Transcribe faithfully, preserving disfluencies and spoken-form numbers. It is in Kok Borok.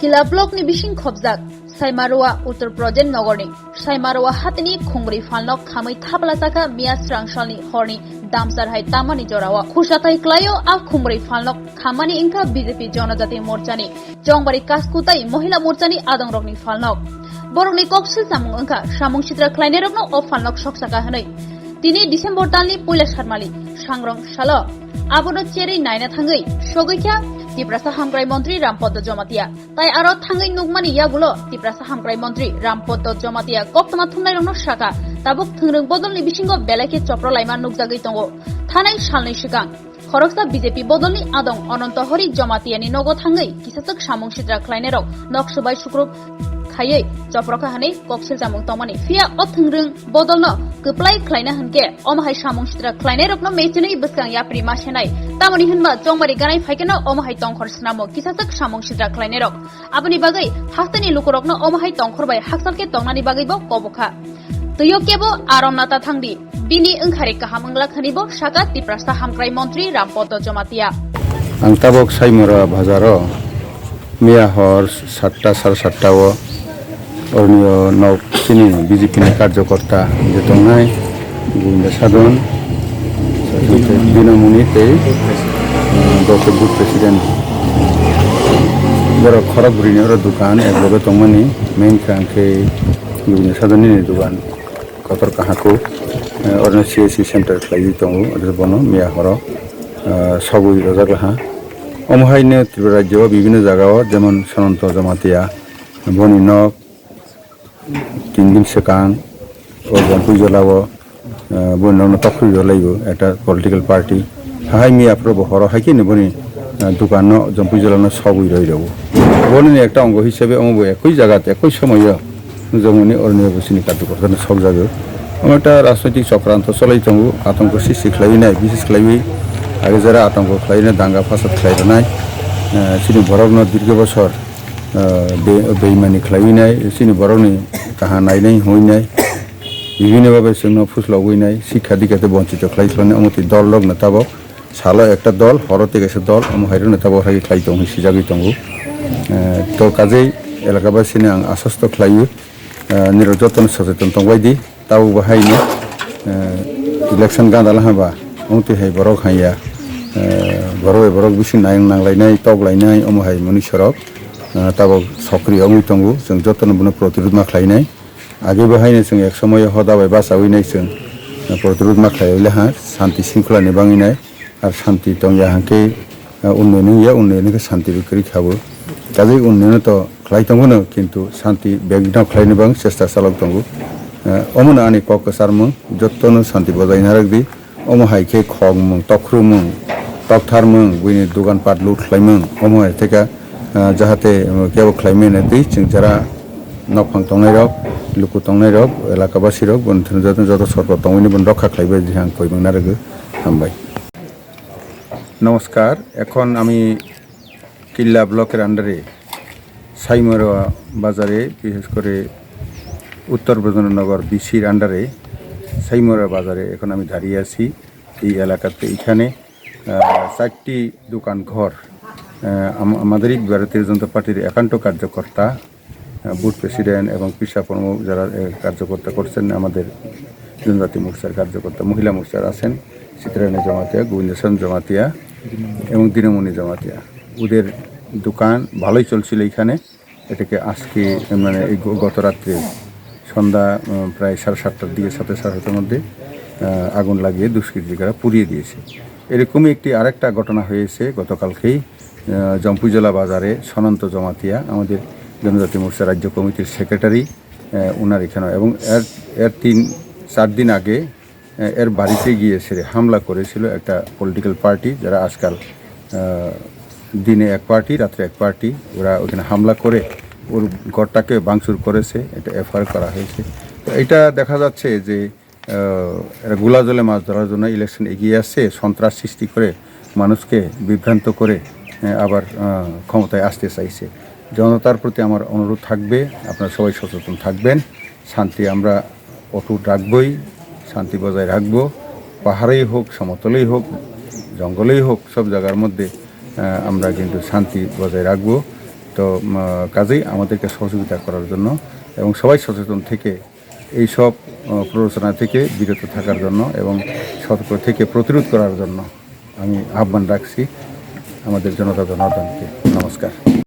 Kila block ni bising khobjak Saimarua Uttar Pradesh nogor ni Saimarua hatini khungbrwi phalnok khamwi thapla chakha miya srangsalni horni damsar hai tamani jorao. Khusatai klaio a khungbrwi phalnok khammani wngkha B J P Jonojati Morchani Chongbari Kaskutai Mohila Morchani adongrokni phalnok. Borokni kok silchamung wngkha samung sitra khlainairokno o phalnok sok chakha hwnwi. Tini December talni puila satmali sangrong salo abono cherwi naina thangwi sogwi kha Tiprasa Hamkrai Montri Rampoddo Jomatia. Tai aro thangwi nukmani yagulo Tiprasa Hamkrai Montri Rampoddo Jomatia koktwma thumnairokno sakha, tabuk thwngrwng bodolni bisingo belai khe chopro laima nukjagwi tongo. Thanai salnwi swkang khoroksa B J P bodolni adong Ananto Hori Jomatiani nogo thangwi kisachwk samung sitra khlainairok nok swbai sukrub khaiwi choprokha hwnwi kok silchamung tongmani. Phiya o thwngrwng bodolno kwplai khlaina hwnkhe omo hai samung sitra khlainairokno mechenwi bwskang yapri ma senai. Tamoni hwnba chongmari ganai phaikeno omo hai tongkhor snamo kisachwk samung sitra khlainairok. Aboni bagwi hasteni lukurokno omo hai tongkhor bai hakchal khe tongnani bagwibo kobokha. Twiyo kebo arom nata thangdi, bini wngkhari kaham wngla khanibo sakha Tiprasa Hamkrai Montri Rampoddo Jomatia. Ang tabok Saimora bazaro miya hor satta, sar satta o orniyo nok chini B J P ni karjokorta je tongnai Govinda Sadon, Dinamoni tei, uh, Doctor Booth President. Borok khorok bwrwini oro dukan ekloge tongmani, main kha hwnkhe Govinda Sadon nini dukan kotor kahako, uh, orno C S C center khlaiwi tongo, oro bono miya horo, uh, sogwi rwjak laha. Omo haino Tripura rajyo o bibhinno jagao jemon Sananto Jamatia, boni nok, tin din swkang o Jampui Jolao, eh, bo nokno tokhorwi rwlaibo ekta political party. Hahai miya phuru bo horo hai kheno boni, eh, dukanno Jampui Jolano sogwi rwi rwo. Boni ekta ongo hisabe omo bo ekoi jaga ekoi somoyo nukjakmani oroni bo chini karjokortano sokjago. Omo ekta rajnoitik chokranto cholai tongo, atongo sristi khlaiwi nai, bises khlaiwi age jora atongo khlaiwi nai, danga fasad khlai rwnai, eh, chini borokno dirgo bosor ah, be-, beimani khlaiwi nai, chini borokni kaham nainai hwnwi nai, bibhinno bhabe chwngno phuslogwi nai, sikha dikha tei bonchito khlai khlai nai, omo twi dol rokno tabok salo ekta dol, horo tei kaisa dol, omo hai rokno tabok hai khlai tong hwnwi sijagwi tongo. Eh, to kajei elakabasino ang aswsto khlaio, eh, nirok jotono socheton tongbai di. Tabuk bo haino, eh, election gana laha ba, wngtwi hai borok haiya, eh, borok bai borok bising nang-, nanglainai, toklainai, omo hai mwnwi sorok, eh, tabuk sokriyo wngwi tongo, chwng jotono bono protirod ma khlainai. Age bo haino chwng ek somoyo hoda bai bachawi nai chwng, eh, protirod ma khlaiwi laha, santi singkholani bangwi nai. Ar shanti tongya hwnkhe, eh, unnoyon wngya, unnoyon wngkhe shanti bo kwrwi kha bo. Kajai unnoyon to khlai tongo no, kintu shanti bag no khlaini bang chesta chalok tongo. Eh, omono ani kok kwcharmung, jottono shanti bojai narwk di. Omo hai khe khokmung, tokhormung, toktharmung, buini dogan pat lut khlaimung, omo hai theka, eh, jahate, eh, kebo khlaimani twi chwng jara nokphang tongnai rok, luku tongnai rok, elaka basi rok, bono joto, joto sorkar tongmani bono rokha khlaibai di ang koimang narwgo. Hambai. নমস্কার, এখন আমি কিল্লা ব্লকের আন্ডারে সাইমরা বাজারে, বিশেষ করে উত্তর ব্রজনগর বিসির আন্ডারে সাইমরা বাজারে এখন আমি দাঁড়িয়ে আছি। এই এলাকাতে এখানে, আহ, চারটি দোকান ঘর, আহ, আম-, আমাদেরই ভারতীয় জনতা পার্টির একান্ত কার্যকর্তা, আহ, বুথ প্রেসিডেন্ট এবং পীর সাব প্রমুখ যারা, আহ, কার্যকর্তা করছেন, আমাদের জনজাতি মোর্চার কার্যকর্তা, মহিলা মোর্চার আছেন, চিত্রারানী জমাতিয়া, গোবিন্দচরণ জমাতিয়া এবং দীনমণি জমাতিয়া। ওদের দোকান ভালোই চলছিল এখানে। এটাকে আজকে, মানে, এই গ-, গত রাত্রে সন্ধ্যা, উম, প্রায় সাড়ে সাতটার দিকে, সাতটা সাড়ে সাতটার মধ্যে, আহ, আগুন লাগিয়ে দুষ্কৃতিকারা পুড়িয়ে দিয়েছে। এরকমই একটি আরেকটা ঘটনা হয়েছে গতকালকেই, আহ, জম্পুইজলা বাজারে সনন্ত জমাতিয়া, আমাদের জনজাতি মোর্চা রাজ্য কমিটির সেক্রেটারি, আহ, ওনার এখানে, এবং এর, এর তিন, চার দিন আগে, আহ, এর বাড়িতে গিয়ে সেরে হামলা করেছিল একটা পলিটিক্যাল পার্টি, যারা আজকাল, আহ, দিনে এক পার্টি, রাত্রে এক পার্টি, ওরা ওখানে হামলা করে ওর ঘরটাকে ভাঙচুর করেছে, এটা এফআইআর করা হয়েছে। তো এটা দেখা যাচ্ছে যে আহ, এরা গোলা জলে মাছ ধরার জন্য ইলেকশন এগিয়ে আসছে, সন্ত্রাস সৃষ্টি করে মানুষকে বিভ্রান্ত করে, আহ, আবার, আহ, ক্ষমতায় আসতে চাইছে। জনতার প্রতি আমার অনুরোধ থাকবে, আপনারা সবাই সচেতন থাকবেন, শান্তি আমরা অটুট রাখবই, শান্তি বজায় রাখবো। পাহাড়েই হোক, সমতলেই হোক, জঙ্গলেই হোক, সব জায়গার মধ্যে, আহ, আমরা কিন্তু শান্তি বজায় রাখবো। তো, উম, কাজেই আমাদেরকে সহযোগিতা করার জন্য এবং সবাই সচেতন থেকে এইসব, আহ, প্ররোচনা থেকে বিরত থাকার জন্য এবং সতর্ক থেকে প্রতিরোধ করার জন্য আমি আহ্বান রাখছি আমাদের জনতা জনার্দনকে। নমস্কার।